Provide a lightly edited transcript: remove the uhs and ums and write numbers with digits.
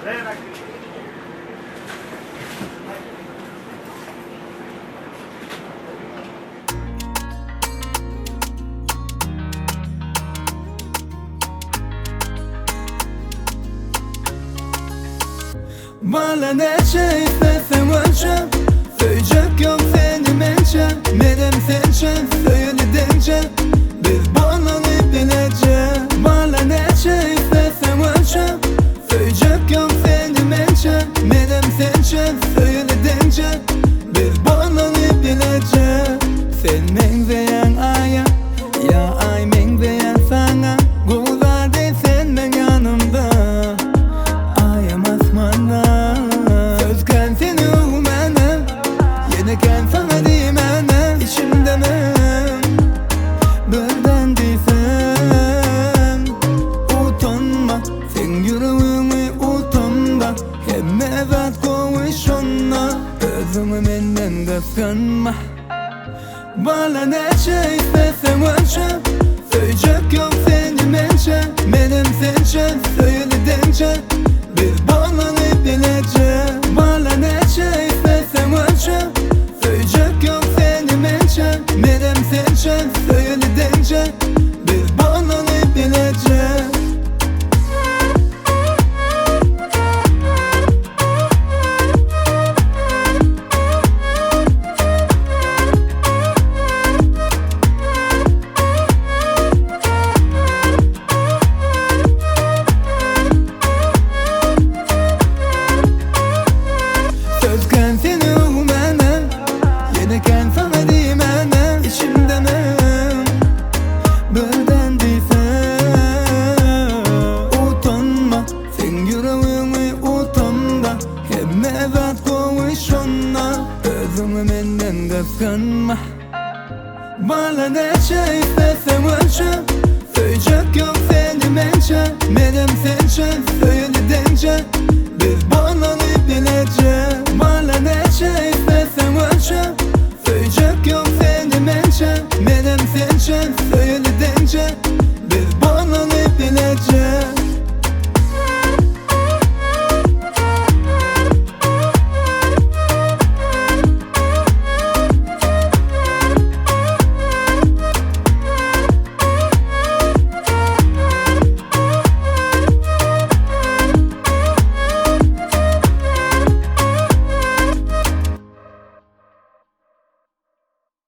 Bala näçe isleseň ölçe, Söýjek ýok seni mençe, Menem sençe, söýeli deňçe, Biz bolaly bileje. Bala näçe isleseň ölçe, Söýjek ýok seni mençe, Menem sençe, söýeli deňçe, Biz bolaly bileje. Sen meňzeýäň Aýa, Ýa Aý meňzeýär saňa, Gowy zady sen meň ýanymda, Aýam asmanda. Söz kän seni öwmäne, Ýene kän saňa diýmäne, Içimde men birden diýsem, Utanma, seň ýüregiňi utanma, Hemme zat gowy şonda, Özüňi menden gysganma. Bala näçe isleseň ölçe, Söýjek ýok seni mençe, Menem sençe, söýeli deňçe, Biz bolaly bileje. Bala näçe isleseň ölçe, Söýjek ýok seni mençe, Menem sençe, söýeli deňçe, Biz bolaly bileje. Söz kän seni öwmäne, Ýene kän saňa diýmäne, Içimde men birden diýsem, Utanma, seň ýüregiňi utamda, Hemme zat gowy şonda, Özüňi menden gysganma. Bala näçe isleseň ölçe, Söýjek ýok seni mençe, Menem sençe.